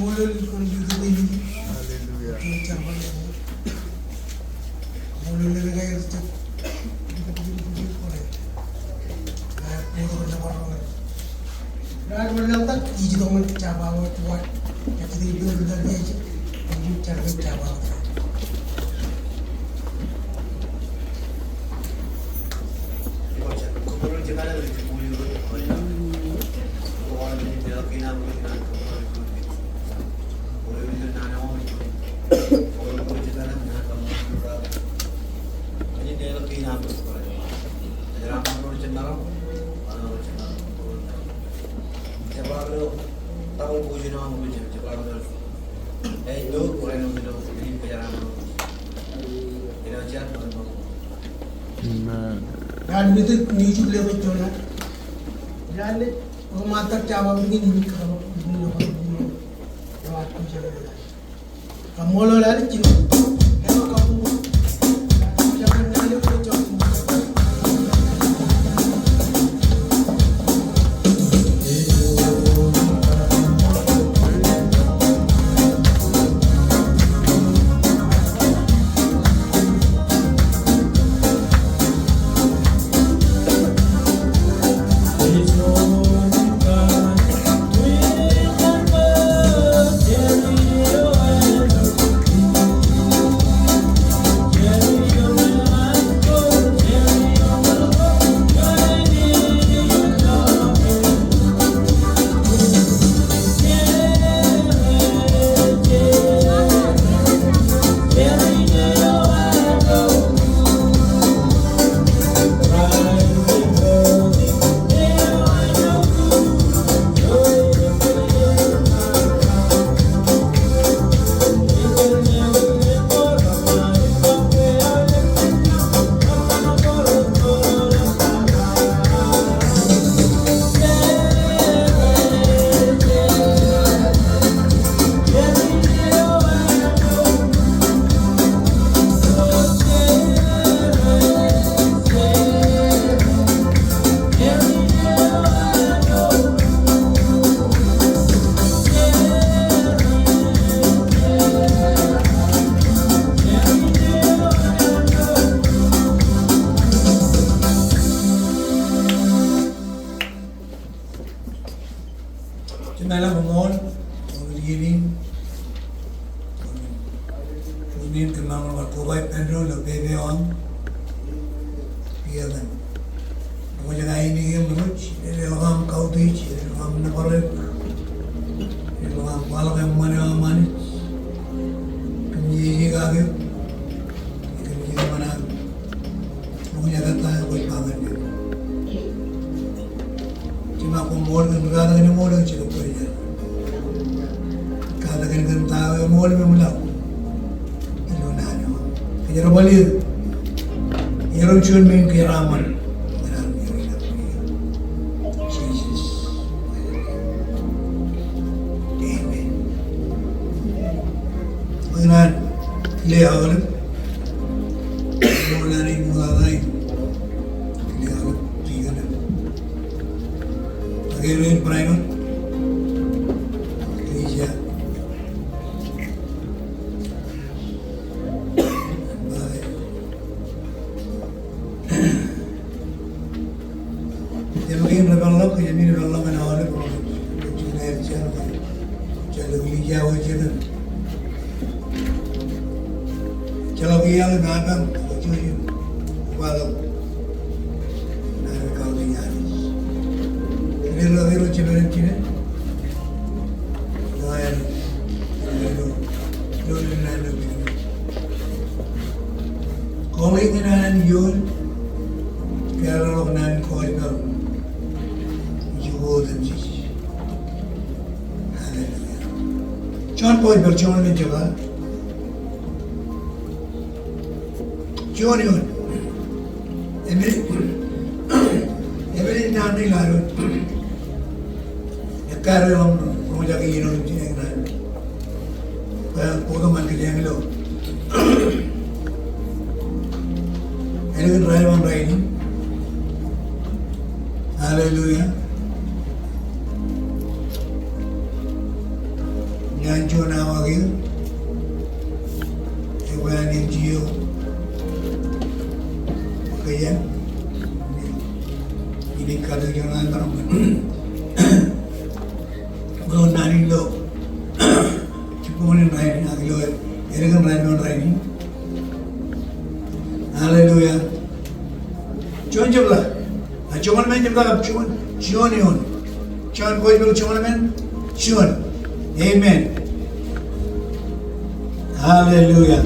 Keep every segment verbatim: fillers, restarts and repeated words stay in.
Hallelujah. Amen. Jemān ḷọk ṃool, ṃool iien in. Ṃool iien in kōṃṃan bar kobaik ilo pepe eo aṃ. Iien in. Ṃool iien in im ṃool, eḷap aṃ kautiej, eḷap aṃ nōbar eok, eḷap aṃ kwaḷọk eṃṃan eo aṃ Anij. Kōmij eñjake, kōmij eṃṃan aṃ. Ṃool iien in ta kwōj ba ñan e. Jema koṃṃool kōn katak in eṃool eo ej jilkintok kōj. Katak in kōn ta eo eṃool im eṃwilaḷ. Ilo naan eo. Kōj jerbal er. Irooj juon men kōjeraaṃṃan. Jisōs. Amen. Ṃool naan. Ilo aolep. Ṃool naan in ṃool naan in. Ilo aolep. Jikana. Ak ilo in Brian. Lisa. Bye. Jemaroñ in rej peḷḷọk, jemaroñ in rej peḷḷọk ñan aolep ro rej juon aer jar, jar eo ej jar eo ej jar. Ejjeḷọk iaḷ im apañ, ejjeḷọk im upaḷọk. Naan eo ej kautiej Anij. Ilo ro ro jemaroñ in jinen. Ilo aer, ilo, ilo naan eo ej jar. Koṃ ej naan ioon, kōjeḷọk naan gospel. Ij uō otemjej. Hallelujah. Juon gospel, juon men jebta. Juon ioon. Eṃṃan, eṃṃan naan eo ilo aer. Ekkar eo ḷọk roñjake iien eo ej naan. Bwe bōktok ñan kōj ilo. Ālikin raelep eo rainin. Hallelujah. Ñan juon awa kiiō, ekwe an M T O, kōjeañ, inaaj katakin ñan maroñ kōn naan in ilo jibboñōn in rainin, ak ilo ālikin rainin, rainin. Hallelujah. Juon jebta. A, joñoul emān jebta kab juon, juon eoon. John gospel joñoul emān juon. Amen. Hallelujah.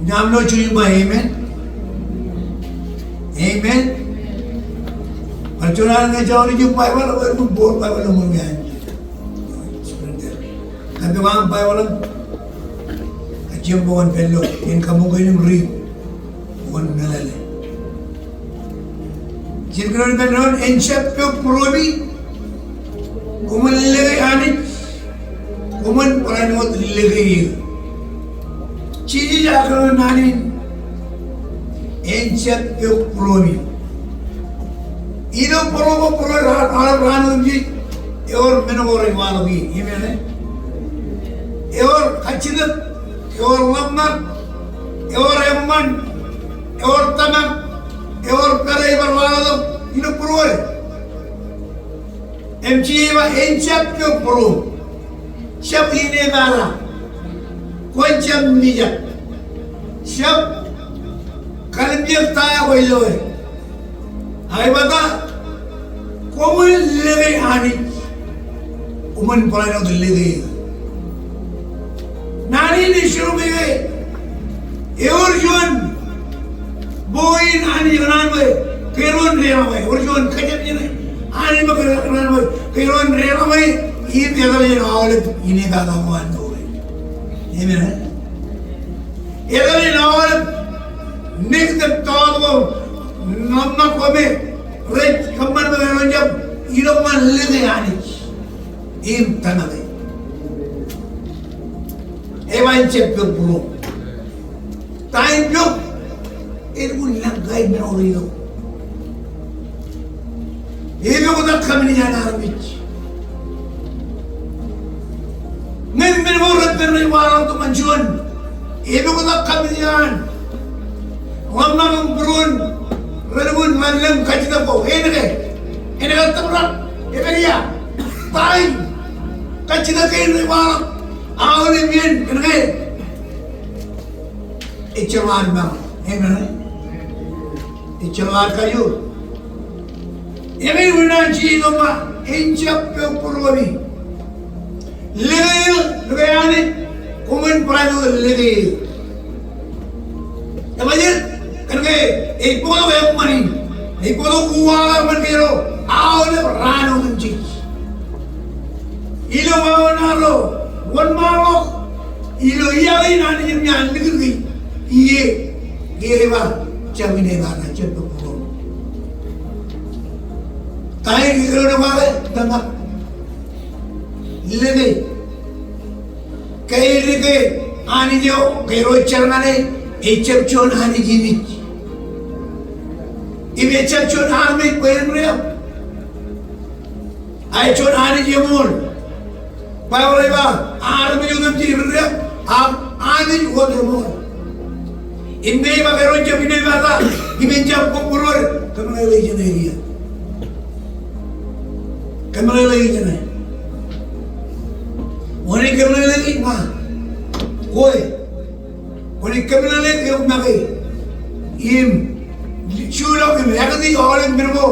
Ña im lo juon ba amen. Amen. Bar juon alen ñe jab ilo Baibōḷ, bar juon Baibōḷ ilo ṃōn ñan. Kab bwe aṃ Baibōḷ aṃ, kajjioñ bwe kwōn pād ilo, in kaṃṃoolol im riit, bwe kwōn meḷeḷe. Jen kōnono ippān doon, en jab pok būruemi, koṃwin lōke Anij, koṃwin barāinwōt lōke eō. Jisōs ear kōnono naan in, en jab pok būruemi. Ilo bōro ko bōro, aolep raan otemjej, ewōr men ko rej waḷọk ie. Amen, eh? Ewōr kajjitōk, ewōr ḷōmṇak, ewōr eṃṃan, ewōr tōmak, ewōr pād eo ibar waḷọk ilo būruod. Im Jisōs ej ba, en jab pok būruōṃ. Jab inepata. Kwōn jab mijak. Jab kalimjek ta eo kwōj loe. Ak ej ba ta, koṃwin lōke Anij, koṃwin barāinwōt lōke eō. Naan in ej jiroñ ke ewōr juon bok in Anij ekōṇaan bwe kōjro en deḷọñe. Ewōr juon kōjepjene Anij bwe kōjro en deḷọñe. Im etal jān aolep inepata ko an mour e. Amen, eh? Etal jān aolep negative thought ko, ḷōmṇak ko me rej kōṃṃan bwe kōjro en jab ilọk ṃaan lōke Anij im tōmake. Ej ba en jab pok būruōṃ. Ta in pok? Elukkuun lōñ kain men ko ilo. Epoktak kōmij an armej. Ñe men ko reppen rej waḷọk tok ñan juon, epoktak kōmij an. Ḷōmṇak im būruon relukkuun ñan lōñ kajjitōk ko. Āinwōt ke, āinwōt ke tōprak, āinwōt ke ia. Ta in kajjitōk kein rej waḷọk. Aolep iien, āinwōt ke ejjeḷọk ad maroñ. Amen. Ejjeḷọk ad kajoor. Eñin unin an Jisōs eo ej ba, en jab pok būruemi. Lōke eō, lōke Anij, koṃwin barāinwōt lōke eō. Ebajeet, kōnke ej bōktok eṃṃan in. Ej bōktok uwaak eo eṃṃan kōjro aolep raan otemjej. Ilo wāween arro wōnṃaanḷọk ilo iiō in Anij im iaan likūt kein. Iiō, iiō ej ba, jab inepata, jab pok būruōṃ. Ta in kōjro en ba ke, tōmak. Lōke. Ke ej lōke Anij eo kōjro jar ñan e, ejjab juon Anij Anij. Im ejjab juon armej bwe en riab. A ej juon Anij eṃool. Baibōḷ ej ba, armej otemjej rej riab, ak Anij wōt eṃool. Im ñe ej ba kōjro en jab inepata, im en jab pok būruod, kōmeḷeḷeiki jān e kiiō. Kōmeḷeḷeiki jān e. Kwōnaaj kōmeḷeḷeiki, ṃae. Kwe. Kwōnaaj kōmeḷeḷeik eok make. Im juḷọk im ektij aolep men ko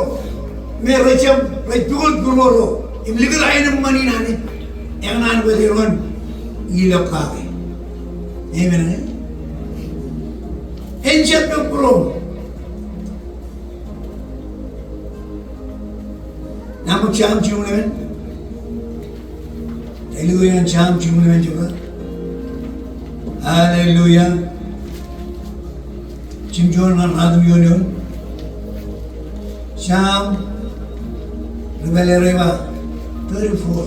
me rej jab, rej pukot būruō ro. Im likūt aenōṃṃan in Anij. Ekōṇaan bwe kōjro en ilọk kake. Amen, eh? En jab pok būruōṃ. Naan bwe Sam jilñuul emān. Hallelujah, Sam jilñuul emān jebta. Hallelujah. Jimjuon ñan ruatimjuon eoon. Sam, ri-pālle ro rej ba, thirty-four.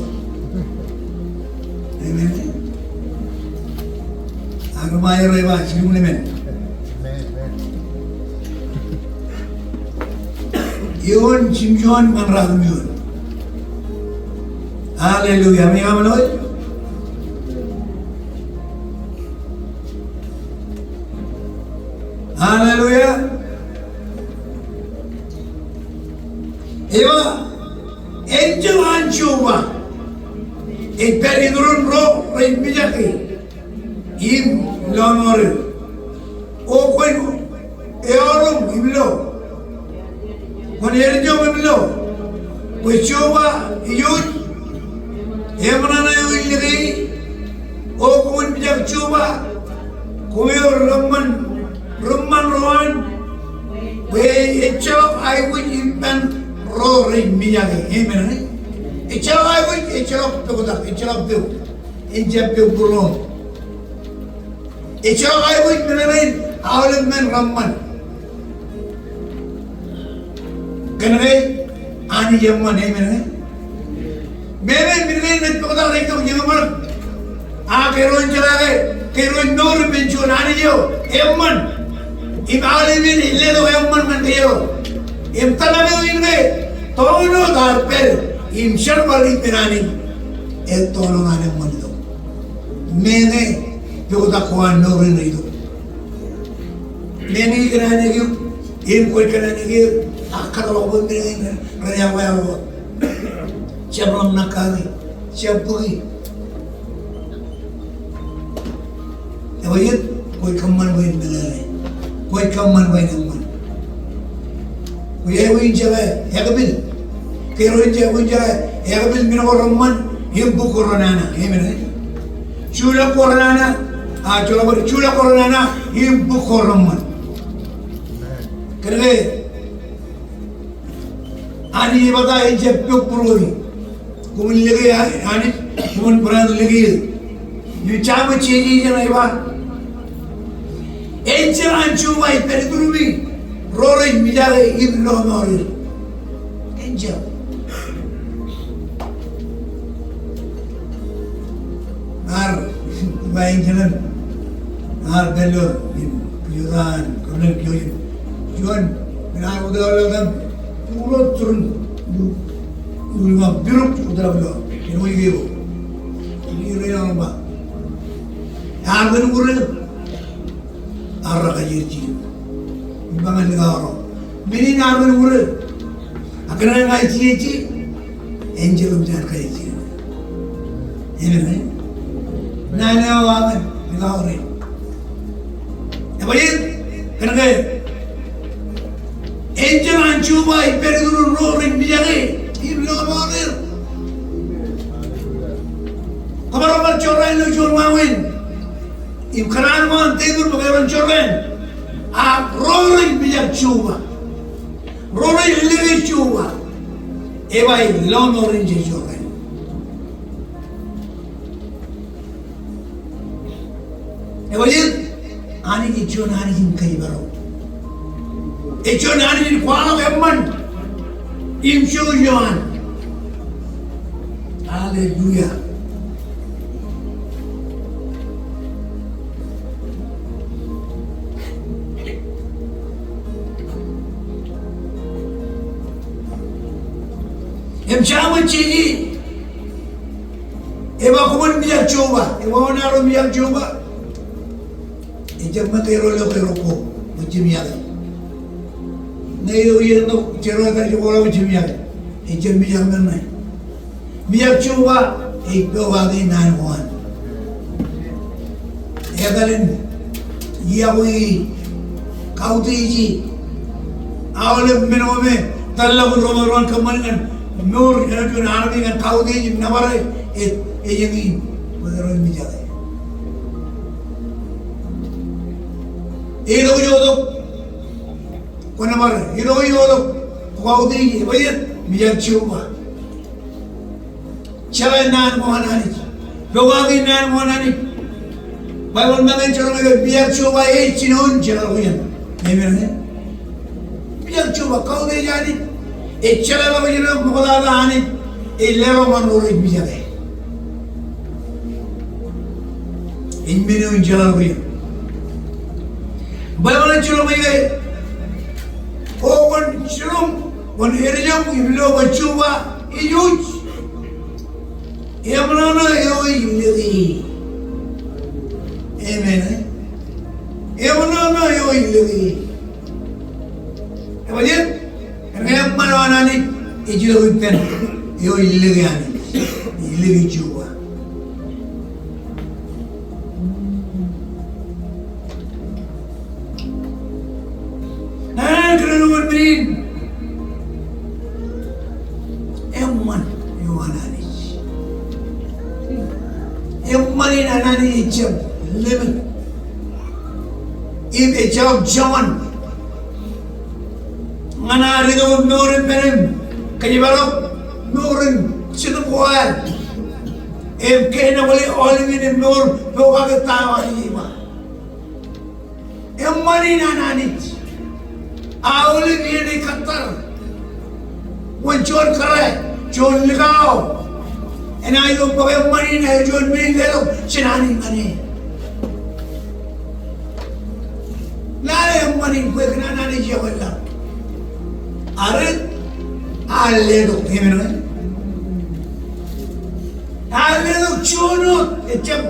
Amen. Ak ri-pālle ro rej ba, jilñuul emān. Eoon jimjuon ñan ratimjuon. Hallelujah. Ami kaṃṃoolol? Hallelujah. Eo, enjeḷ an Jeova ej pād iturin ro rej mijak e im lọmọọr er. O kwōn eọroñ im lo, kwōn eọroñ im lo bwe Jeova ej eṃṃan eo ej lōke e. O koṃwin mijak Jeova, koṃeoon ri-eṃṃan, ri-eṃṃan ro an, bwe ejjeḷọk aikuj ippān ro rej mijak e. Amen. Ejjeḷọk aikuj, ejjeḷọk poktak, ejjeḷọk pok. En jab pok būruōṃ. Ejjeḷọk aikuj men eo ej aolep men reṃṃan. Kōnke Anij eṃṃan, amen. Meñe men kein rej poktak rej itok ijeṃṃan. A kōjro en jeḷā ke, kōjro en mour im men juon Anij eo eṃṃan. Im aolep men ej letok eṃṃan ñan kōjro. Im tōmak eo in ke, toon wōt ear pād im jerbal ippān Anij. Ej toon wōt an eṃṃan itok. Meñe poktak ko an mour in ej itok. Meñe ikōṇaan eok, im kwōj kōṇaan eok, ak kōtḷọk bwe men in ren eḷap wōt. Jab ḷōmṇak kake, jab bōki. Ebajeet, kwōj kōṃṃan bwe en meḷeḷe. Kwōj kōṃṃan bwe en eṃṃan. Kwōj aikuj in jeḷā ekpil. Kōjro in jeḷā, kwōj in jeḷā ekpil men ko reṃṃan im bok ko renana. Amen. Juḷọk ko renana, a, juḷọk ko, juḷọk ko renana im bok ko reṃṃan. Kōnke Anij ej ba ta, en jab pok būruōmi. Koṃwin lōke Anij, koṃwin barāinwōt lōke e. Im Sam jeje ijeṇ ej ba, enjeḷ an Jeova ej pād iturimi ro rej mijak e im lọmọọr er. Enjeḷ. Ear ba enjeḷ in, ear pād ilo, im, ilo an, kōmlōñ kiiō in. Juon, men eo ear uta ḷọk im uḷọk turin, u-, uḷọk biruk uta ḷọk ilo, ilo ike ko. Ilo ilo ba. Ear kōn ureō. Ear kajeer jidik. Im ba ñan likao ro, men in ear kōn ureō. Ak kōn ña ij jijet, enjeḷ in ear kajeer jidik. Amen. Naan eo an likao ro. Ebajeet, kōnke enjeḷ an Jeova ej pād iturin ro rej mijak e im lọmọọr er. Kōmro bar jorrāān ilo juon wāween. Im kōṇaan ko an Devid bwe kōmro jorrāān. A ro rej mijak Jeova, ro rej lōke Jeova, ej ba ej lọmọọren jej jorrāān. Ebajeet, Anij ej juon Anij in kōjparok. Ej juon Anij in kwaḷọk eṃṃan im jouj eo an. Hallelujah. Im Sam jeje, ej ba koṃwin mijak Jeova, ej ba wōn arro mijak Jeova. Ejjab ñe kōjro lo kōjro ko, ṃōk jemijak e. Ñe eo iien ṇo jero etal jokwe ḷọk ṃōk jemijak e. Ejjab mijak men ṇe. Mijak Jeova ej pokake naan ko an. Etal in iọkwe e, kautiej e. Aolep men ko me tōllọk ro me ro an kōṃṃani ñan mour eo juon armej ñan kautiej im nōbar e, ej eñin bwe kōjro en mijak e. Eḷap ijo tok, kwō nōbar e. Eḷap ijo tok, kwō kautiej e. Ebajeet, mijak Jeova. Jeḷā naan ko an Anij. Pokake naan ko an Anij. Baibōḷ ej ba ñe ejjeḷọk ñe ej ba, mijak Jeova ej jinoin jeḷāḷọkjeṇ. Amen. Mijak Jeova, kautiej Anij. Ej jeḷāḷọkjeṇ eo ṃoktata Anij ej leḷọk ñan ro rej mijak e. Ej men eo in jeḷāḷọkjeṇ. Baibōḷ ej jiroñ ṃōk e, o kwōn jiroñ Kwōn edjam im lo bwe Jeova ej jouj. Eṃōṇōṇō eo ej lōke e. Amen. Eṃōṇōṇō eo ej lōke e. Ebajeet? Kōn ke eṃṃan eo an Anij ej lo ippān eo ej lōke Anij, ej lōke Jeova. Naan kōnono men in eṃṃan eo an Anij. Eṃṃan in an Anij ejjab lemān. Im ejjeḷọk joñan ñan ad itok im mour ippān im kōjparok mour in jetōb ko ad. Im kein aolep aolep in im mour pokake ta eo Anij ej ba. Eṃṃan in an Anij aolep iien ej kōttar. Wōn juon kōrā, juon likao enaaj lo bōk eṃṃan in, eo juon men in letok jān Anij ñan e. Lale eṃṃan in bwe kōn an Anij eo eḷap. Ak ear letok, amen. Ear letok juon wōt, ejjab,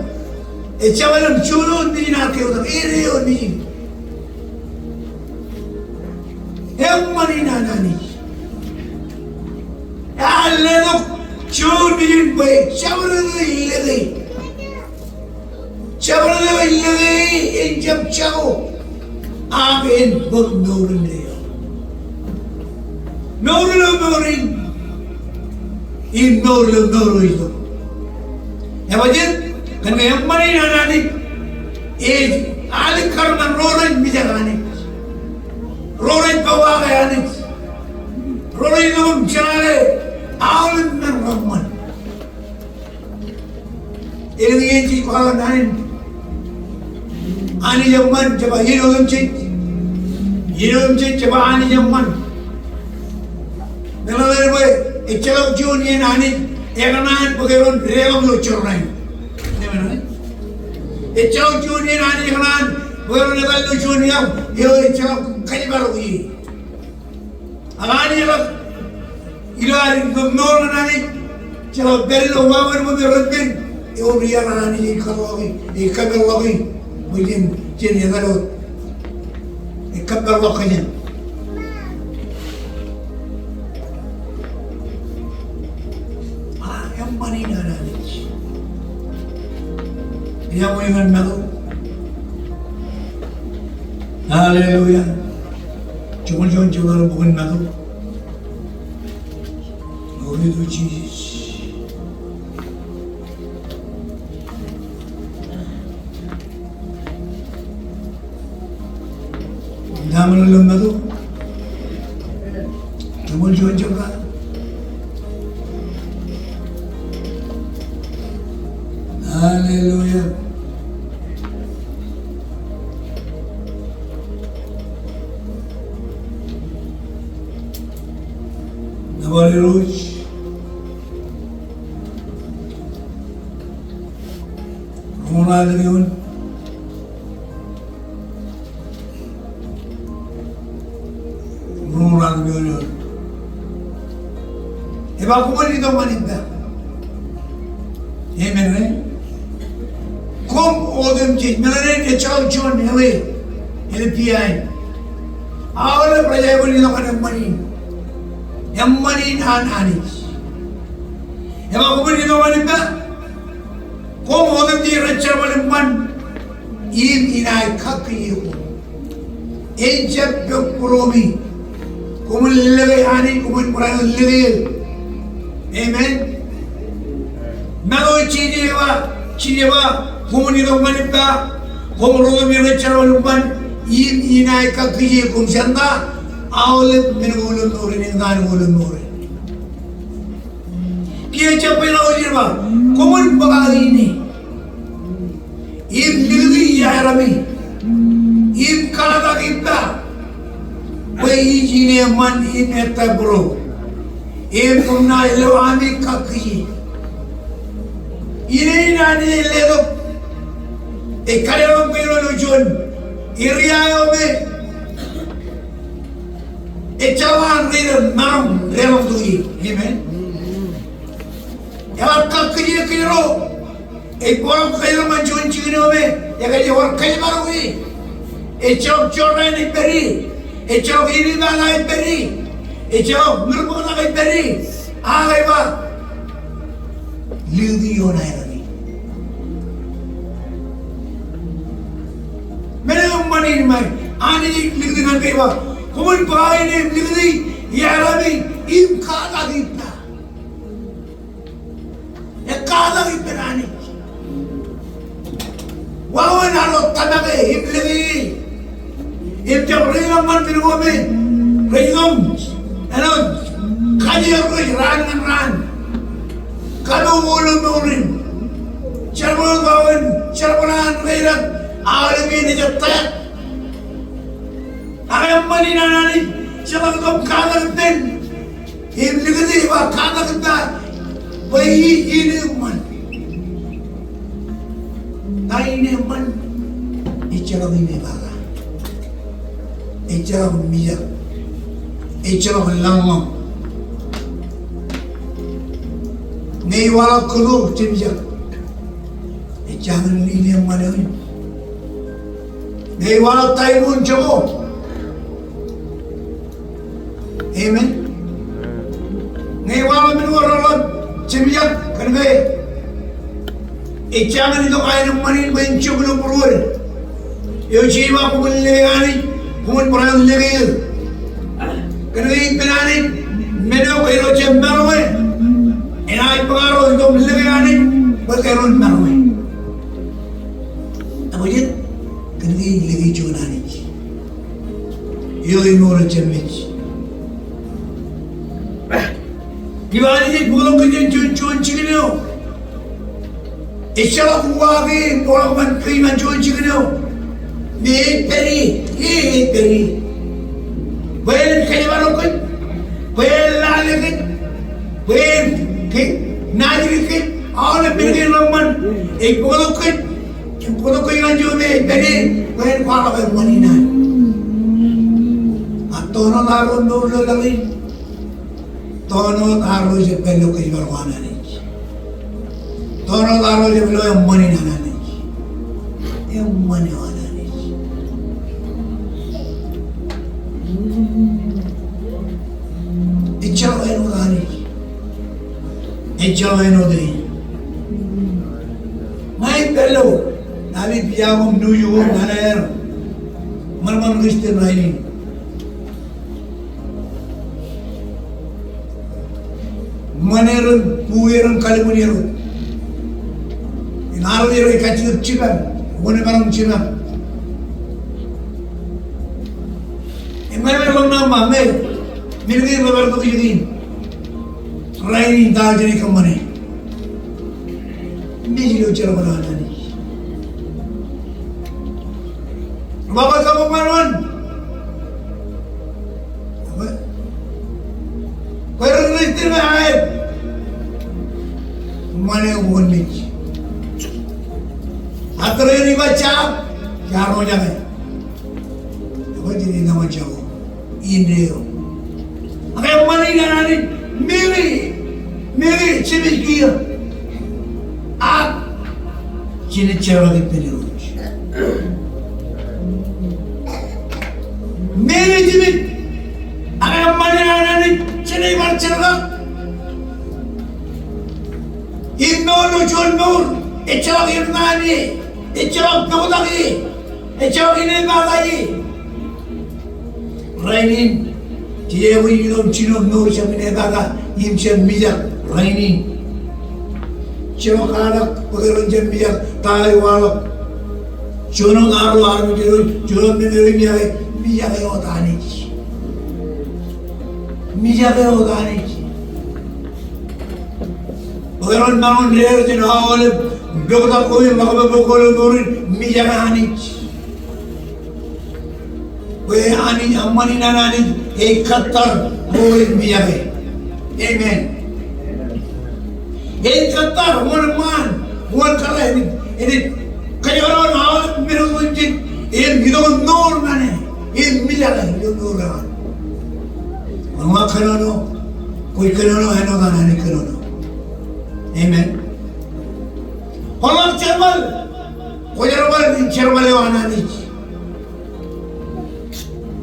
ejjab ḷalem juon wōt nejin ear keotak, eo nejin. Eṃṃan in an Anij. Ear letok juon nejin bwe jabdewōt eo ej lōke e. Jabdewōt eo ej lōke e en jab jako, ak en bōk mour in lewōj. Mour ilo mour in, im mour ilo mour eo itok. Ebajeet? Kōn ke eṃṃan in an Anij ej alikkar ñan ro rej mijak Anij, ro rej pokake Anij, ro rej itok im jeḷāḷọk aolep men reṃṃan. Elōñ iien jej kwaḷọk naan in Anij eṃṃan, jeba iien otemjej. Iien otemjej jeba Anij eṃṃan. Meḷeḷe bwe ejjeḷọk juon iien Anij ekōṇaan bōk eron deḷọñ ilo jorrāān. Amen. Ejjeḷọk juon iien Anij ekōṇaan bōk eron etal ilo juon iaḷ eo ejjeḷọk kōjparok ie. Ak Anij eḷak ilo ad mour ñan Anij, jeḷā pād ilo wāween ṃōk reppen, ewōr iaḷ an Anij ej kōtḷọki, ej kōpeḷḷọki, bwe jen, jen etal wōt, ej kōpeḷḷọk kōjām. A, eṃṃan in an Anij. Ej aṃ wōj ñan Matu. Hallelujah. Joñoul juon jebta ilo bok in Matu. Glory to Jesus. Naan ilo Matu. Joñoul juon jebta. Hallelujah. Nōbar Irooj. Roñoul ruatimjuon. Roñoul ruatimjuon. Ej ba koṃwin itok ñan ippa. Amen, right? Koṃ otemjej, meḷeḷein ejjeḷọk juon L A, L A P I. Aolep rej aikuj itok ñan eṃṃan in. Eṃṃan in an Anij. Ej ba koṃwin itok ñan ippa. Koṃ otemjej rej jerbal eṃṃan, im inaaj kakkije koṃ. En jab pok būruemi. Koṃwin lōke Anij, koṃwin barāinwōt lōke e. Amen. Matu ej ba, ej ba, koṃwin itok ñan ippa, koṃ otemjej rej jerbal eṃṃan, im inaaj kakkije koṃ jān ta, aolep men ko ilo mour in, eñtaan ko ilo mour in. Kiiō ej jab ba ḷọk ijin ba, koṃwin bōk aō ine im likūti iaerami im kōḷatak ippa bwe ij ine eṃṃan im ettā būro. Im koṃ naaj lo ami kakkije. Ine in an Anij ej letok, ej kadeḷọñ kōj ilo juon area eo me, Ejjeḷọk an reilọk maroñ deḷọñtok ie. Amen. Eḷak kōjro kōjro ej bōkḷọk kōjro ñan juon jikin eo me ekar jab bar kōjparok ie. Ejjeḷọk Jordan ej pād ie. Ejjeḷọk Ebenezer ej pād ie. Ejjeḷọk Ṃirbōktak ej pād ie. Ak ej ba, likūti ioon aerōk in. Men eo eṃṃan in ṃae, Anij ej likūti ñan kōj ba, koṃwin bōkḷọk in im likūti iaerōk in im katak ippād. Ekatak ippād Anij. Wāween ad wōt tōmak e im lōke e. Im jab reilọk ñan men ko me rej itok āinwōt kajeer ro raan ñan raan. Kamour ilo mour in. Jerbal wāween, jerbal an reilọk, aolep iien ej ettā. Ak eṃṃan in an Anij, jeḷak tok katak ippān. Im likūti ej ba katak ippād, bwe in eṃṃan. Ta in eṃṃan? Ejjeḷọk in ebaka. Ejjeḷọk mijak. Ejjeḷọk lañlọñ. Ñe ej waḷọk kōto jemjak, ejjañin in eṃṃan eo in. Ñe ej waḷọk taimoon jako. Amen. Ñe ej waḷọk men ko reḷap jemjak, kōnke ejjañin itok aenōṃṃan in bwe en jok ilo būruod. Eo ej ba koṃwin lōke Anij, koṃwin barāinwōt lōke eō. Kōnke ippān Anij, men eo kōjro jab maroñ e, enaaj bōkaro itok lōke Anij bwe kōjro en maroñ e. Ebajet, kōnke ij lōke juon Anij eo emour ejjab mej. Eo Anij ej bōkḷọk kōj jān juon jikin eo. Ejjeḷọk uwaak e im bōkḷọk ṃōk kōj ñan juon jikin eo me ej pād ie, e ej pād ie. Bwe en kōjparok kōj, bwe en lale kōj, bwe en ke-, naajdik kōj, aolep men kein reṃṃan, ej bōkḷọk kōj. Im bōkḷọk kōj ñan juon me ej pād ie, bwe en kwaḷọk eṃṃan in an. Ak toon wōt arro mour ilo laḷ in. Toon wōt arro ej pād ilo kōjparok an Anij. Toon wōt arro ej pād ilo eṃṃan in an Anij. Eṃṃan eo an Anij. Ejjeḷọk āinwōt Anij. Ejjeḷọk āinwōt e. Ña ij pād ilo, ña ij pija ṃōk nuuj ko ñan aer ṃōṇōṇō Kristian rainin. Ṃane ren, buuer im kalbuuer. Im arro rej kajjitōk jipañ, wōn emaroñ jipañ. Im ña ij ḷōmṇak ṃōk ñe men kein rej bar tok ijekein. Rainin ta jen kōṃṃane. Mej ilo jerbal an Anij. Ri-baba, kaṃṃoolol. Kwe ri-Kristian ṇe aet. Ṃane wōnṃaanḷọk. Ak ri-baba, jab, jab ro jake. Eo, jen ṇa ṃōk jako in eo. Ak eṃṃan in an Anij, meñe, meñe jemej kiiō. Ak jen jeḷā ke ippān Irooj. Meñe jemej. Ak eṃṃan in an Anij, jen bar jeḷā. Im mour ilo juon mour, ejjeḷọk eṃṃan e, ejjeḷọk poktak e, ejjeḷọk inepata e. Rainin, jej aikuj in ilo jino mour jab inepata im jab mijak rainin. Jino katak bwe kōjro jab mijak ta eo ej waḷọk. Juon wōt arro armej eo, juon wōt men eo ej mijak e, mijak e wōt Anij. Mijak e wōt Anij. Bwe kōjro maroñ in deḷọñ jān aolep poktak ko im ḷōkpokpok ko ilo mour in, mijak e Anij. Bwe Anij, eṃṃan in an Anij ej kōttar ro rej mijak e. Amen. Ej kōttar wōn ṃaan, wōn kōrā, enaaj, enaaj kōjparok aolep men ko ej, im itok mour ñan e, im mijak e ilo mour eo an. Ña kōnono, kwōj kōnono āinwōt an Anij kōnono. Amen. Kwō ḷak jerbal, kwō jerbal in jerbal eo an Anij.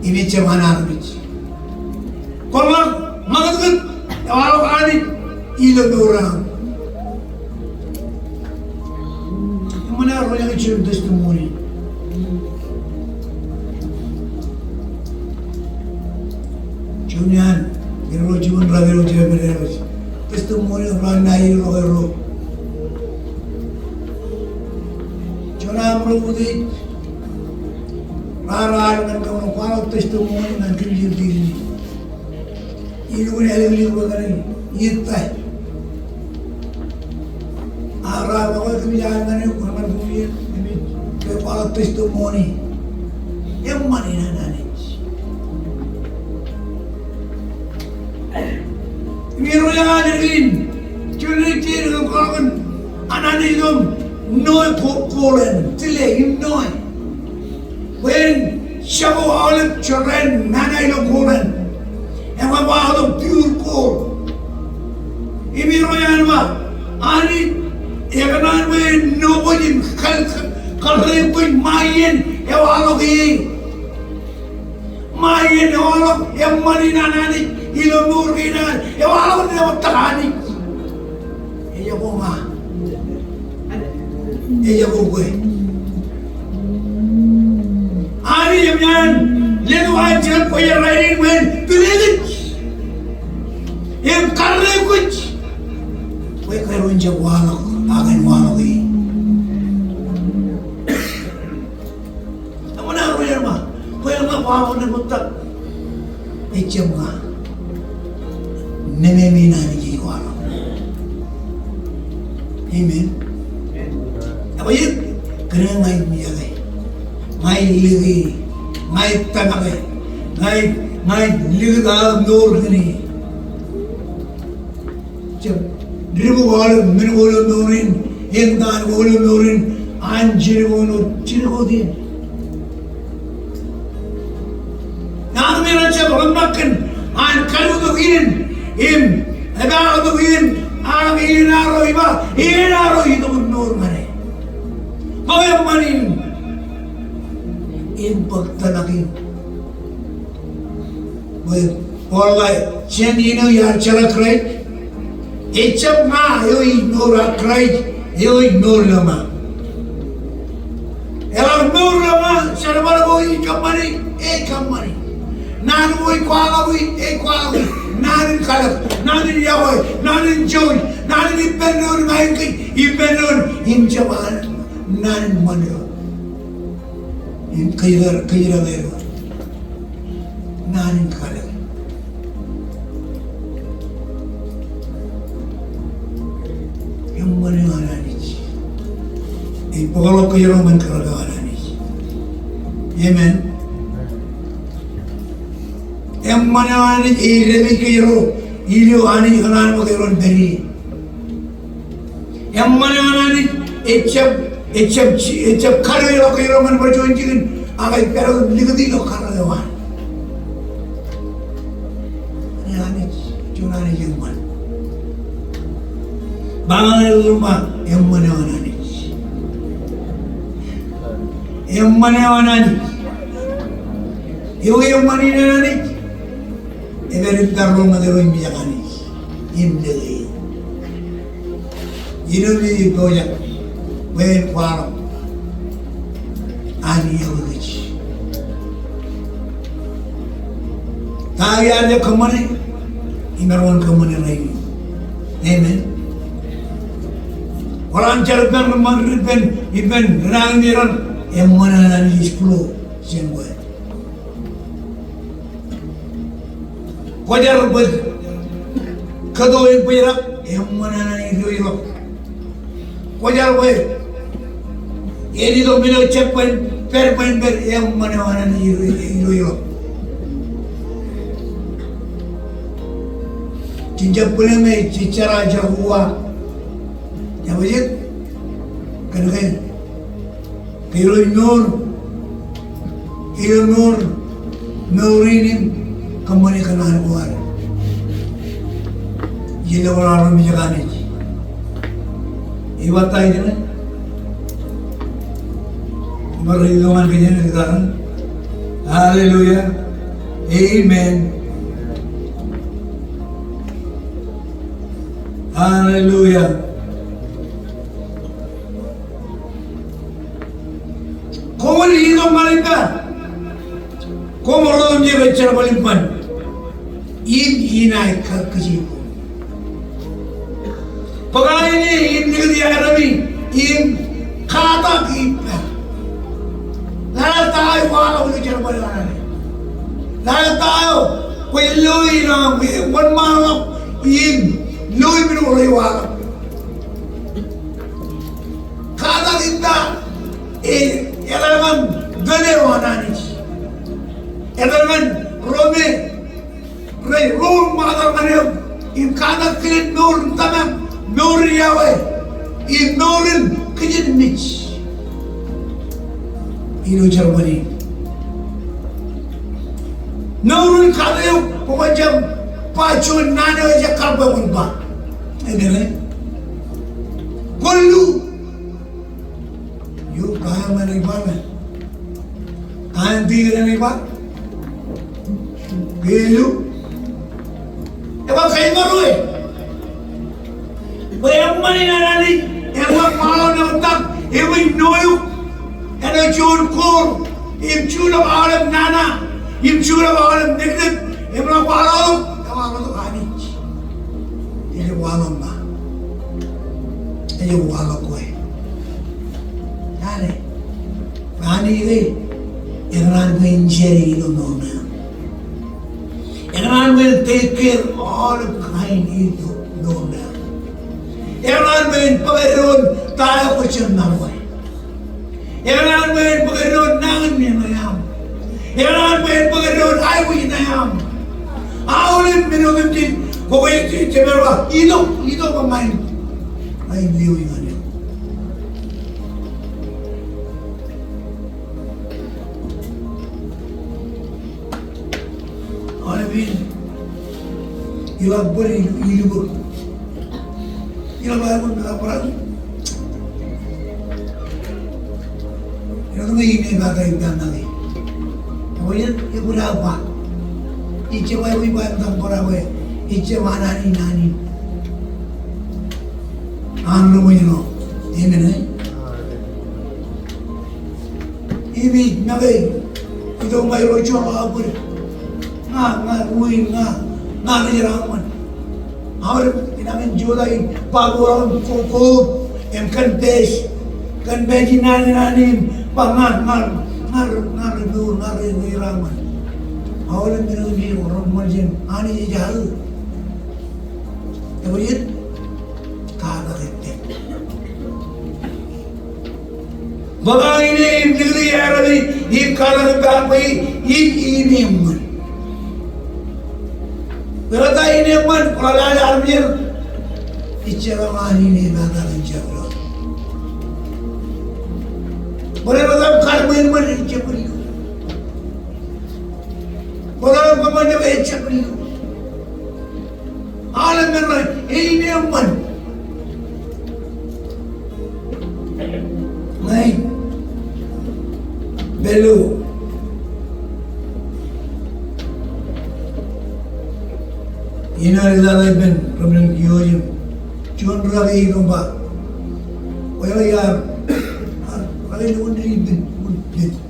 Im ejjab an armej. Kwō ḷak ṃakūtkūt eo eḷap Anij ilo mour eo aṃ. Eṃṃan aō ro eo ej juon testimony. Juon iaan, ilo juon rak eo ej pād ilo testimony eo raan ṇae ilo ro. Juon aṃ ro utiej. Raar al ñan kōm kwaḷọk testimony ñan kōm ilo iien in. Ilo eñin ālikin bwe kōn iiet ta. Ak raar bwe kōmij al ñan eok ñan kōm iien, kōmij kwaḷọk testimony. Eṃṃan in an Anij. Im ilo eñin ālikin, juon eo ej kwaḷọk an Anij ilo ṇoe ko-, kolen, tile im ṇoe. Bwe en jako aolep jorrāān nana ilo kolen. Im ba aolep pure gold. Im ilo eñin ba, Anij, ekōṇaan bwe en ṇo kwōj im kar-, karreoik kwōj ṃae iien ewaḷọk e. Ṃae iien ewaḷọk, eṃṃan in an Anij ilo mour kein an, ewaḷọk in eṃōttak Anij. Ejako ña. Ejako kwe. Anij eṃṃan, letok an Jeff Boyer rainin bwe en tile kōj im karreoik kōj. Bwe kōrā in jab waḷọk, ak en waḷọk e. Eṃṃan aō ro eo ej ba, bwe ña kwaḷọk eṃōttak. Ejjab ña. Nememi in Anij ej kwaḷọk. Amen. Ebajjek, kōnke ña ij mijake. Ña ij lōke. Ña ij tōmak e. Ña ij, ña ij likūt aō mour kōn e. Jab dibuk aolep men ko ilo mour in, eñtaan ko ilo mour in, an jidik wōt jidik wōt in. Ña ij ṃōk jab ḷōmṇak kōn an karutok iien, im epaak tok iien, ak iien arro iba, iien arro itok in mour ñan e. Bwe eṃṃan in, in bōk tōmak in. Bwe Paul ej ba, jān iien eo iar jeḷā Kraist, ejjab ña eo ij mour, ak Kraist eo ej mour ilo ña. Eḷap mour ilo ña, jerbal ko ij kōṃṃani, ej kōṃṃani. Naan ko ij kwaḷọki, ej kwaḷọki. Naan in kalōk, naan in yokwe, naan in jouj, naan in ippān doon ña in kōj, ippān doon im jab an, naan in ṃanit eo. Im kōjro, kōjro eo. Naan in kalōk. Eṃṃan eo an Anij. Ej bōkḷọk kōjro ñan kōrā eo an Anij. Amen. Eṃṃan eo an Anij ej dāpij kōjro ilo Anij kōṇaan bwe kōjro en pād ie. Eṃṃan eo an Anij ejjab, ejjab, ejjab kadeḷọk kōjro ñan bar juon jikin, ak ej pād wōt likūt ilo kōrā eo an. Anij, juon Anij eṃṃan. Ba ñan eo ilo ṃaan, eṃṃan eo an Anij. Eṃṃan eo an Anij. Eo eṃṃan in an Anij. Ej pād im pād ro ñan kōjro im mijak Anij im lōke e. Ilo ṃwiin ej pojak bwe en kwaḷọk an yokwe kōj. Ta eo iar jab kōṃṃane, im ear wōn kōṃṃane rainin. Amen. Kwō ḷak jar ippān, ri ṃṃan, ri ippān, ippān ri nañinmej ro, eṃṃan an Anij ej flow jān kwe. Kwō jar bwe kōto en bōjrak, eṃṃan an Anij ej irooj ḷọk. Kwō jar bwe en itok men eo ejjab bwe en pād bwe en pād, eṃṃan eo an Anij ej irooj ḷọk. Jen jab bwilōñ me jej jeraaj jar uwaak. Ebajjek, kōnke kōjro ej mour, kōjro ej mour, mour in im kōṃṃane kōṇaan ko ad. Ilo bar armej eo Anij. Ej ba ta ijin ṇe? Bar ilo ñan kōj ṇe ilo tōre. Hallelujah. Amen. Hallelujah. Koṃwin itok ñan ippa. Koṃ ro otemjej rej jerbal ippān. Im inaaj kar kōjei koṃ. Bōk aine im likūt iaerōmi im katak ippa. Lale ta eo kwaḷọk ilo jerbal eo an. Lale ta eo kwōj loi ilo aṃ, wōnṃaanḷọk im loi men ko rej waḷọk. Katak ippa, e, etal ñan tōl eo an Anij. Etal ñan ro me rej roñ ṃokta ñan eok im katak kilen mour in tōmak, mour in yokwe im mour in kijenmej. Ilo jerbal in, mour in katak eok bwe kwōn jab ba juon naan eo ejjab kar bwe kwōn ba. Amen, e? Kwōn lu. Eo, kain eo ej ba, kain eo ej ba, ke lu. Ej ba kōjparok e. Bwe eṃṃan in an Anij, eṃṃan waḷọk ṇe eo etak, eṃōj ṇo eok āinwōt juon koor, im juḷọk aolep nana, im juḷọk aolep neknek, im ḷak waḷọk, ej waḷọk Anij. Ej waḷọk ṇe. Ej waḷọk kwe. Ñan e. Ñan e, ekōṇaan bwe en share ilo mour ṇe aṃ. Ekōṇaan bwe en take care aolep kain ilo mour ṇe aṃ. Ekōṇaan bwe en bōk eddoin ta eo kwōj jab ṃaroñ e. Ekōṇaan bwe en bōk eddoin nañinmej ṇe aṃ. Ekōṇaan bwe en bōk eddoin aikuj ṇe aṃ. Aolep men otemjej, kwōj jab ba, itok, itok bwe ña in, ña in lewōj ñan eok. Aolep in, iḷak bōd ilubōd. Iḷak bōd ilubōd. Ilo tōre in ej ba ta eo ippa ñan e. Eo, ej, ej bōd eo ba. Ij jab ba, ej ba, ej ba, ej ba, ij jab ba naan in, naan in. An ro ṃōj ṇe. Amen, e? Im ij make itok ñan ro joñak aō bōd. Ña, ña, ruo in ña, ña ri jeraaṃṃan. Aolep inaaj men jota in ba ko aṃ ko, ko, im confess. Confess in naan in, naan in, ba ña, ña, ña, ña ri mour, ña ri jeraaṃṃan. Aolep men eo rej ṃōk jān Anij ej aō. Eo ej katak ippa. Bōk aine im likūt iaerōmi im katak ippa bwe in, in eṃṃan. Bwe ta in eṃṃan, kwō lale armej eo. Ejjeḷọk an in ej ba ta in jab lo. Bwe ta in kar bwe eṃṃan, ejjab lo. Bwe ta in kar bwe eṃṃan, ejjab lo. Aolep men ṇe, in eṃṃan. Ñe, bōlen. Ilo etal ippān reṃṃan kiiō im juon rūkaki eo ej ba, wōn eo iar, rūkaki eo ej wōn eo ej ippān, wōn eo ej ippān.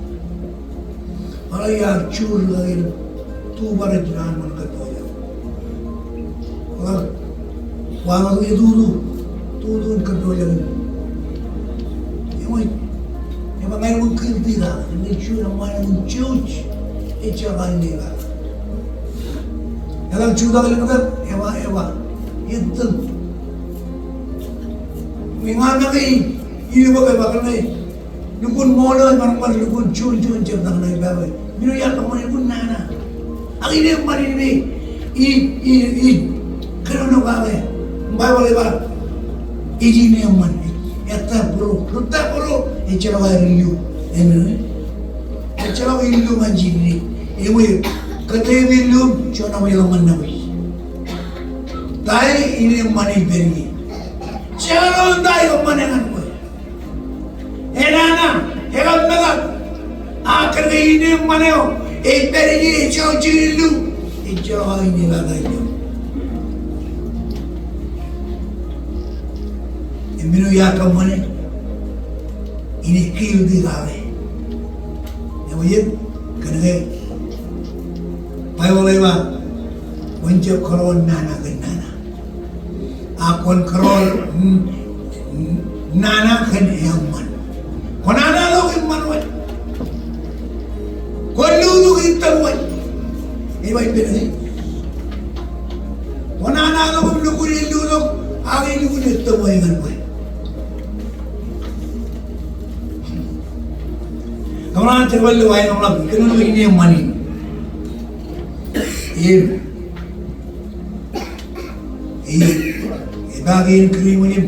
Eḷap iar juon rūkaki eo, tu bar ej naan ṃōn kōttoḷọk. Eḷap, waḷọk etutu, tutu in kōttoḷọk in. Eṃōj, ej ba ña ij wōn guilty ta, ñe juon eṃṃan eo ej jouj, ejjeḷọk an ej ba. Eḷap jutak elōñ tok, ej ba, ej ba, ettōñ. Ñe ña make ij, ij ba, ej ba, kōn ñe lukkuun ṃool eo ej maroñ bar lukkuun juon juon jab tok ṇe ippa bwe men eo iar lọk ṃōk lukkuun nana. Ak in eṃṃan in me ij, ij, ij kōnono kake. Baibōḷ ej ba ej in eṃṃan. Ettā bōro, rūtto bōro, ejjeḷọk aer illu. Amen. Ejjeḷọk illu ñan jiddi. Ewi, kōttāik illu, juon eo ej lọmọọr nabōj. Ta eo in eṃṃan ej pād ie? Jekdọọn ta eo eṃṃan ñan kwe? Enana, ekar metak. Ak kōnke in eṃṃan eo ej pād ie, ejjeḷọk jikin illu, ejjeḷọk aō in eḷap aō illu. Im men eo iar kōṃṃane, in ej guilty kake. Ewi jet? Kōnke Baibōḷ ej ba, kwōn jab kōḷọk nana kōn nana. Ak kwōn kōḷọk, mm, mm, nana kōn eṃṃan. Kwōn nana ḷọk eṃṃan wōt. Kwōn lutōk ettōñ wōt. Ej ba ippān ke? Kwōn nana ḷọk im lukkuun elutōk, ak elukkuun ettōñ wōt ñan kwe. Kōṃṃan jerbal ḷọk aenōṃ ḷọk, kōn ḷọk in eṃṃan in. Im Ej, ej ba ke en kūr ṃwin im.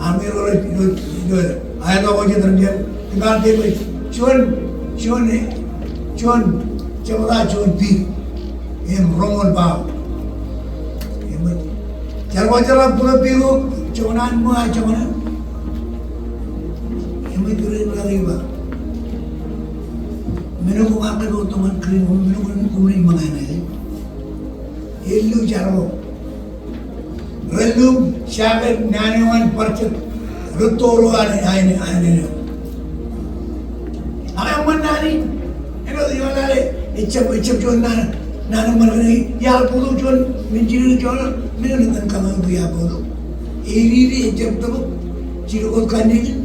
Armej ro, ro, ro, ro, aetok eo jet ren jet. Ej ba ke ṃwin. Juon, juon, eh, juon, jebta juon pik. Im roñoul baaṃ. Im, jar ko jar bōk pik eo, juon an ṃōk, juon an. Im kūr eo rej ba. Men eo koṃ kar kōtōpar kūr eo, men eo koṃ, koṃ ṃōñā ṇe. Illu jar ko. Relōñ, jaket, naan eo an bar jet. Rūtto ro an, an, an, an. Ak eṃṃan naan in. Āinwōt ilo lale, ejjab, ejjab juon naan, naan eṃṃan kōn iar bōktok juon, men jidik juon, men eo enaaj kōṃṃan bwe iar bōktok. Ewi ri ejjab tōpok, jidik wōt kanniōk in.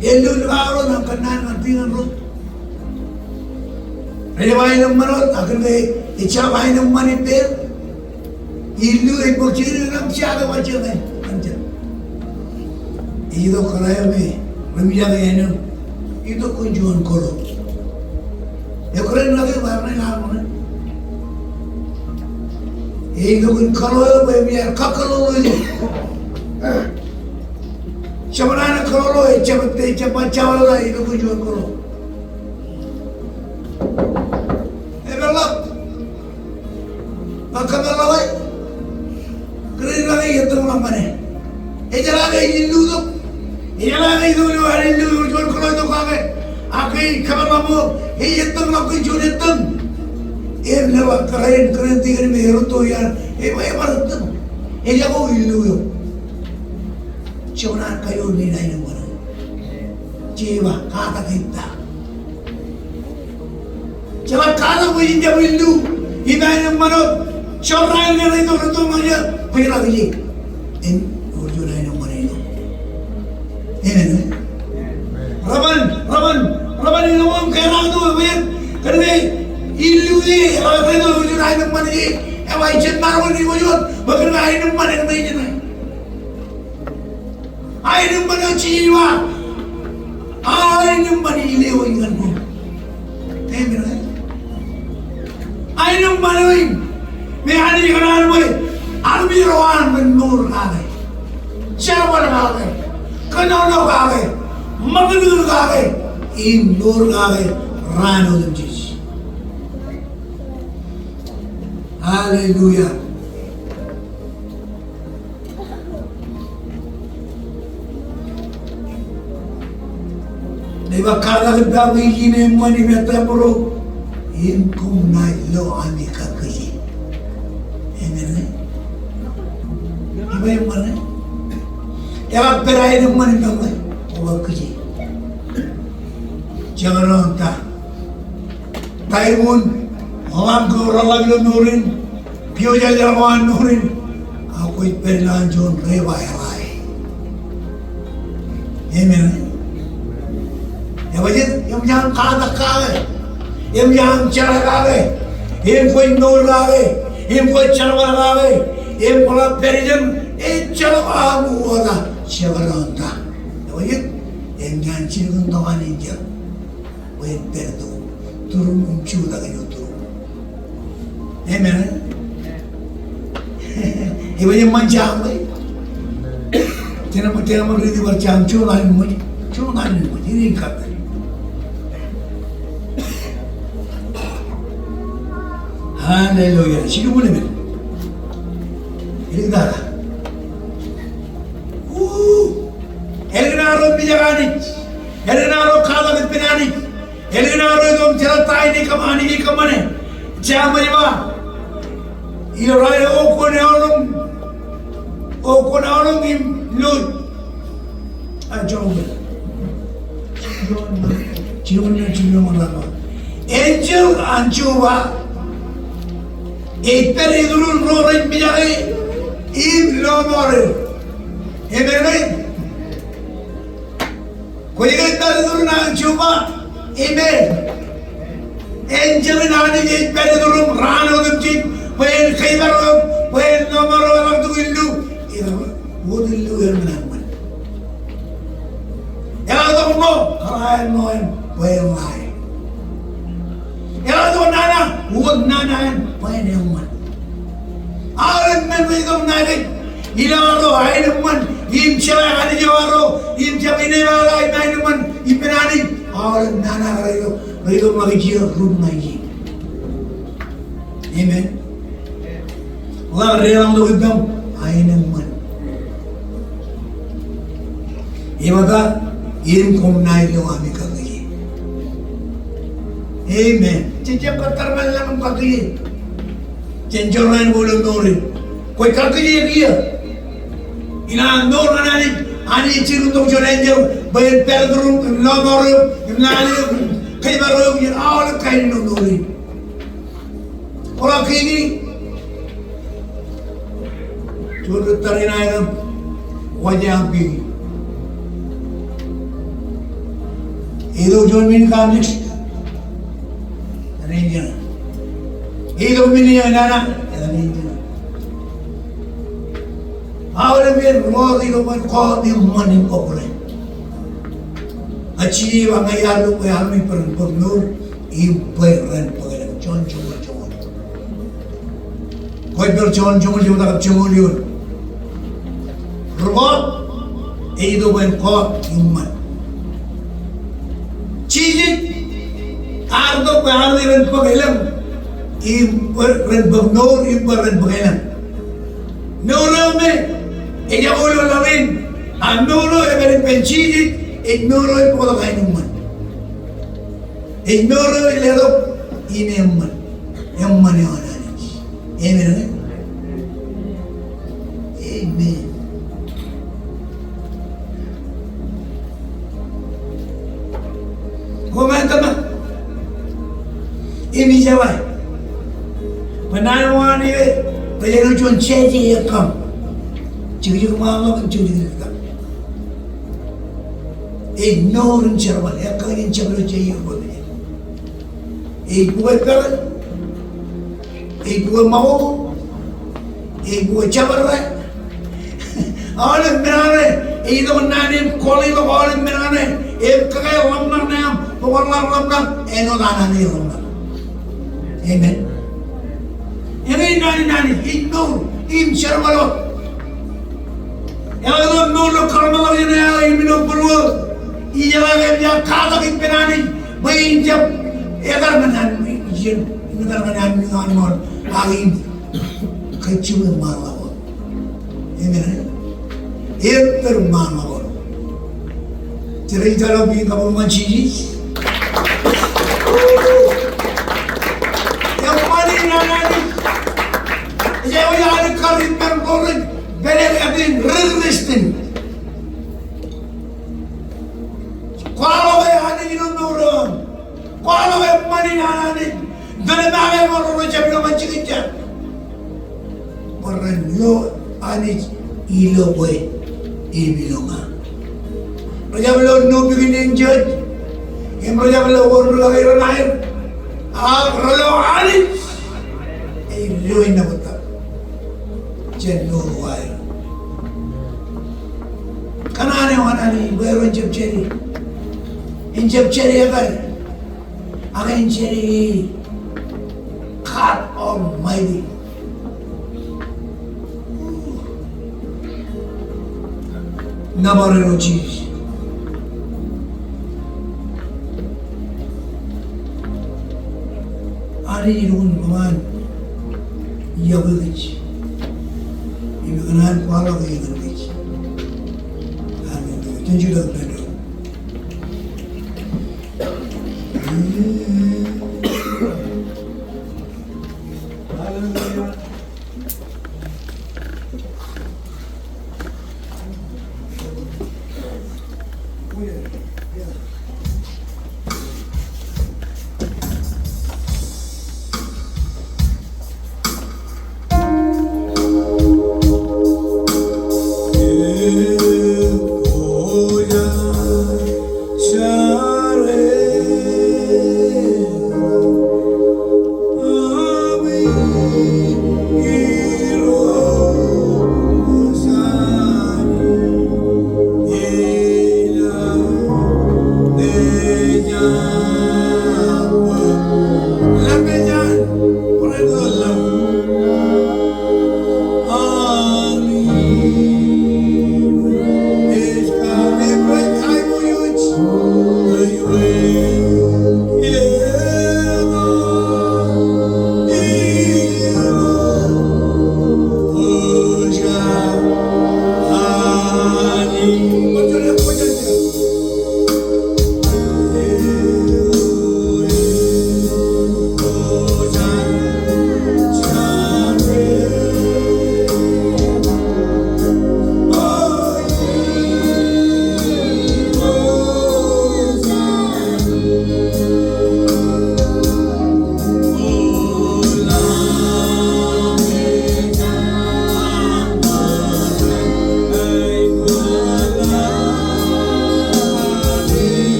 Ilo lukkuun ro, ñan kōnnaan, ñan tiñin ro. Rej ba aenōṃṃan wōt, ak kōnke ejjab aenōṃṃan ippāer. Illu ej bōk jikin im jake wajjek ñan, ñan jet. Ej itok kōrā eo me, ri mijak eo āinwōt, itok kōn juon kōḷo. Eo kōrā in ḷak eo ba ṇe ḷak eo ṇe. Ej itok kōn kōḷo eo bwe ear kakkōḷḷoḷḷo itok. Jab nana kōḷḷoḷḷo, ejjab, ejjab ba jabdewōt, itok kōn juon kōḷo. Epeḷḷọk. Ba kōpeḷḷọk e. Kōrā in ḷak e ettōñḷọk ṃane. Ejeḷā ke ej illu tok. Ejeḷā ke ej illu tok, ej illu tok, juon kōḷo tok kake. Ak ke ej kōpeḷḷọk ṃool, ej ettōñḷọk kōn juon ettōñ. Im leḷọk kōrā in, kōrā in tikōn me erūtto iaan. Ej ba, ej bar ettōñ. Ejako illu eo. Juon an kajoor in aenōṃṃan. Jeova, katak ippa. Jeova, katak bwe jen jab illu im aenōṃṃan wōt. Jorrāān ke rej itok rūtto ñan eō, bwe rej kije. Im ewōr juon aenōṃṃan eo. Amen. Reban, reban, reban ilo ṃōm ke raar itok bwe kōn ke illu e, ewōr juon aenōṃṃan e, ewōr jen maroñ in iwōj wōt, bwe kōn ke aenōṃṃan e kōn ke jen Aenōṃṃan eo Jeova. Aenōṃṃan eo ej lewōj ñan koṃ. Amen, right? Aenōṃṃan eo in. Me Anij ekōṇaan bwe armej ro an ren mour kake, jerbal kake, kōnono kake, ṃakūtkūt kake, im mour kake raan otemjej. Hallelujah. Ej ba katak ippa bwe ijin eṃṃan im ettā būruō im koṃ naaj lo ami kakkije. Amen. Ej ba eṃṃan. Eḷap pād aenōṃṃan im eṃṃan, kwō kakkije. Jekdọọn ta. Taimon, ḷaḷ ko reḷap ilo mour in, piojaljel ko an mour in, ak kwōj pād ilowaan juon rej ba eḷae. Amen. Ebajeet, eṃōj an katak kake, eṃōj an jeḷā kake, im kwōj mour kake, im kwōj jerbal kake, im kwō ḷak pād ijeṇ, ejjeḷọk aṃ uwaak jekdọọn ta. Ebajeet, eṃōj an jilkintok an enjeḷ. Bwe en pād tok, turuṃ im jutak ilo turuṃ. Amen. Ej ba eṃṃan jaṃ bwe. Tene ṃōk, tene ṃōk riiti bar jaṃ, juon alen ṃōj, juon alen ṃōj, ij kab. Hallelujah. Jilu ṃōk, amen. Eḷiktata. Woo! Ālikin ad ro mijak Anij. Ālikin ad ro katak ippān Anij. Ālikin ad ro itok im jeḷā ta eo Anij ej kōṃṃane. Jeṃḷọk ba, ilo raan eo kwōn aolep, o kwōn aolep im lo. A, joñoul. Joñoul, joñoul. Enjeḷ an Jeova ej pād iturin ro rej mijak e im lọmọọr er. Amen, amen. Kwōj ke pād iturin an Jeova im e Enjeḷ in Anij ej pād iturin raan otemjej bwe en kōjparok eok, bwe en lọmọọr eok, eḷak tok illu. Eḷak tok illu er men eṃṃan. Eḷak tok ṇo, kōḷaer ṇo eṇ bwe en ḷae. Eḷak tok nana, wōt nana eṇ bwe en eṃṃan. Aolep men rej itok ṇae kōj, ilo arro aenōṃṃan im jeḷā Anij eo arro im jab inepata im aenōṃṃan ippān Anij, aolep nana rej itok, rej itok ṇae kōj, rej itok ṇae kōj. Amen. Ḷak deḷọñ tok ippaṃ, aenōṃṃan. Im ata, im koṃ ṇae ilo ami kakkije. Amen. Jej jab kōttar ḷọk im kakkije. Jen jorrāān bwe ilo mour in. Kwōj kakkije kiiō. Inaaj mour ñan Anij, Anij ej jikin tok juon enjeḷ bwe en pād iturin, im lọmọọr eok, im lale eok, im kōjparok eok jān aolep kain ilo mour in. Kwō ḷak keiki. Juon ri tariṇae eo aṃ, wōj aṃ keiki. Ej itok juon men kaamijek. Etan in jeṇe. Ej itok men eo nana. Etan in jeṇe. Aolep men ro rej itok bwe en kọọt im ṃan im obrak. A Jisōs ej ba ña iar lo bwe armej ren bōk mour im bwe ren bōk elōñ. Jon joñoul joñoul. Kwōj pād Jon joñoul joñoul, ḷọk joñoul eoon. Ri kọọt ej itok bwe en kọọt im ṃan. Jisōs ear itok bwe armej ren bōk elōñ im bwe ren bōk mour im bwe ren bōk elōñ. Mour eo me ejako ilo laḷ in, a mour eo ej pād ippān Jisōs, ej mour eo ej bōktok aenōṃṃan. Ej mour eo ej letok im eṃṃan, eṃṃan eo an Anij. Amen, amen. Amen. Koṃ ej tōmak im ij jeḷā bwe naan eo an e, bwe ej juon jeje ekkaṃ. Jekjek ṃaanḷọk im jekjek riktak. Ej mour in jerbal, ekkā in jab ilo jeje eo an e. Ej bukwe peḷe, ej bukwe ṃakoko, ej bukwe jabdewōt. Aolep men eo an e, ej itok naan in kwōj itok aolep men eo an e, im kōkāāl ḷōmṇak ṇe aṃ, bwe kwōn ḷak ḷōmṇak, āinwōt an Anij ḷōmṇak. Amen. Eñin naan in Anij, ej mour im jerbal wōt. Eḷaññe ilo mour ilo kōḷmānḷọkjeṇ eo aō im ilo būruō, ijeḷā ke ejjab katak ippān Anij bwe en jab ekar ñan Anij, im ekar ñan Anij ṃaan ṃool, ak im kajjitōk ṃaanḷọk wōt. Amen. Im pād ṃaanḷọk wōt. Jen jar ilo etan kabuñ ñan Jisōs. Eṃṃan in an Anij. Ej eo ej alikkar ippān ro rej pād etan ri Kūrjin. Kwaḷọk e Anij ilo mour eo aṃ. Kwaḷọk eṃṃan in an Anij. Tōre make ṃōk ro rej jab ilo ñan jikin jar. Bwe ren lo Anij ilo kwe im ilo ña. Rej jab lo ṇo pikin in jej. Im rej jab lo wōr ri kaki renaaj. Ak rej lo Anij. Ej lo in nabōjrak. Jān mour ko aer. Kōṇaan eo an Anij bwe ren jab jāde. En jab jāde ekar. Ak en jāde God Almighty. Nōbar eṇ Jisōs. Anij ej lukkuun ṃōṃaan iọkwe kōj. Kōṇaan kwaḷọk e ñan kōj. Hallelujah. Jen jutak ippān doon. Hallelujah.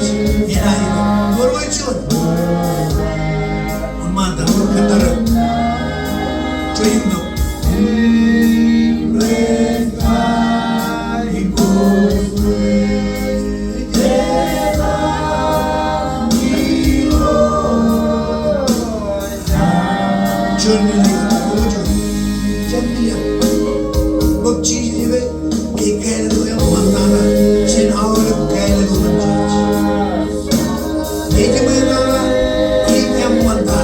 Jisōs. Enaaj ilo. Ṃool wōt juon. Wōnṃaantak, kōttar eok. Juon im tok. Juon minit, juon minit. Bōk Jisōs ippān, ej kāālōt eo eṃṃantata jān aolep kāālōt eo ñan Jisōs. Ej ṃōtata im eṃṃantata.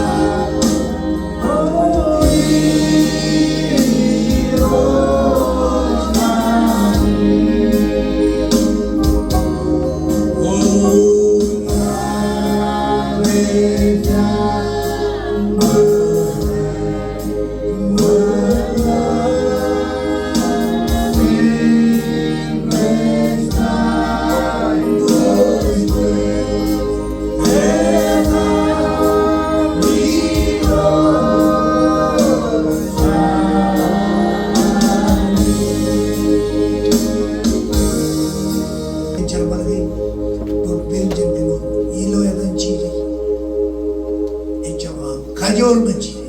Ilo etan Jisōs. Ejjab aṃ kajoor ñan Jisōs.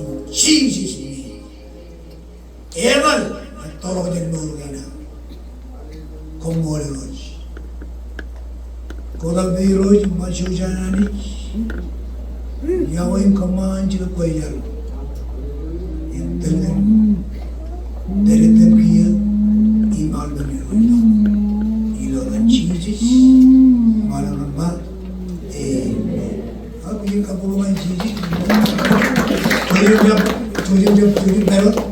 In Jisōs' name. Etal, ettoḷọk jān mour kein aṃ. Koṃṃool Irooj. Kotak bwe Irooj ṃōk juon Anij. Iọkwe im kōṃṃan jidik kwe jar. Im tōl kōn pād ippām kiiō im aolep men Irooj. Ilo etan Jisōs. Ṃaan eo ṇe ṃaan. Amen. Ak ij kabbokbok ñan Jisōs. Jojin jab, jojin jab, jojin jab.